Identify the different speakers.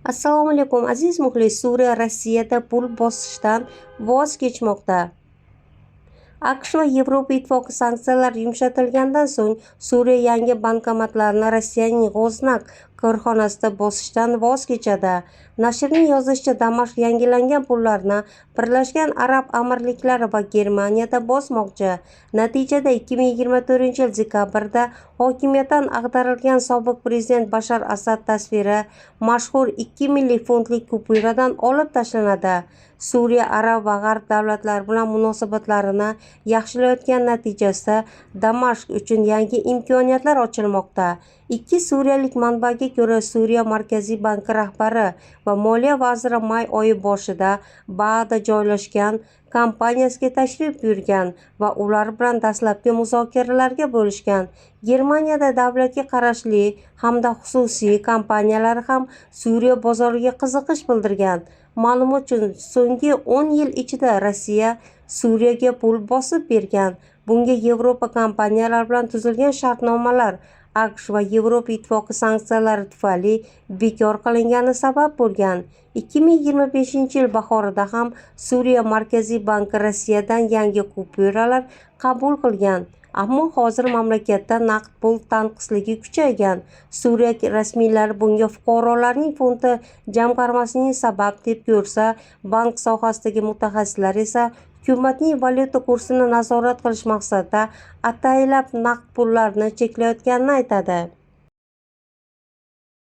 Speaker 1: Assalomu alaykum, aziz muxlis. Suriya Rossiyada pul bosishdan voz kechmoqda. AQSh va Yevropa Ittifoqi sanksiyalari yumshatilgandan so'ng Suriya yangi bankomatlarni Rossiyaning Goznak korxonasida bosishdan voz kechadi. Nashrning yozishicha, Damashq yangilangan pullarni Birlashgan Arab Amirliklari va Germaniyada bosmoqchi. Natijada 2024-yil dekabrda hokimiyatdan ag'darilgan sobiq prezident Bashar Asad tasviri mashhur 2 minglik funtlik kupyuradan olib tashlanadi. Suriya arab va g'arb davlatlari bilan munosabatlarini yaxshilayotgani natijasida Damashq uchun yangi imkoniyatlar ochilmoqda. Ikki suriyalik manbaga ko'ra, Suriya Markaziy banki rahbari va moliya vaziri may oyi boshida BAAda joylashgan kompaniyasiga tashrif buyurgan va ular bilan dastlabki muzokaralarga bo'lishgan. Germaniyada davlatga qarashli hamda xususiy kompaniyalar ham Suriya bozoriga qiziqish bildirgan. Ma'lumot uchun, so'nggi 10 yil ichida Rossiya Suriyaga pul bosib bergan. Bunga Yevropa kompaniyalari bilan tuzilgan shartnomalar AQSh va Yevropa Ittifoqi sanksiyalari tufayli bekor qilingani sabab bo'lgan. 2025-yil bahorida ham Suriya Markaziy banki Rossiyadan yangi kupyuralar qabul qilgan. Ammo hozir mamlakatda naqd pul tanqisligi kuchaygan. Suriya rasmiylari bunga fuqarolarning funti jamg'armasining sabab deb ko'rsa, bank sohasidagi mutaxassislar esa hukumatning valyuta kursini nazorat qilish maqsadida ataylab naqd pullarni cheklayotganini aytadi.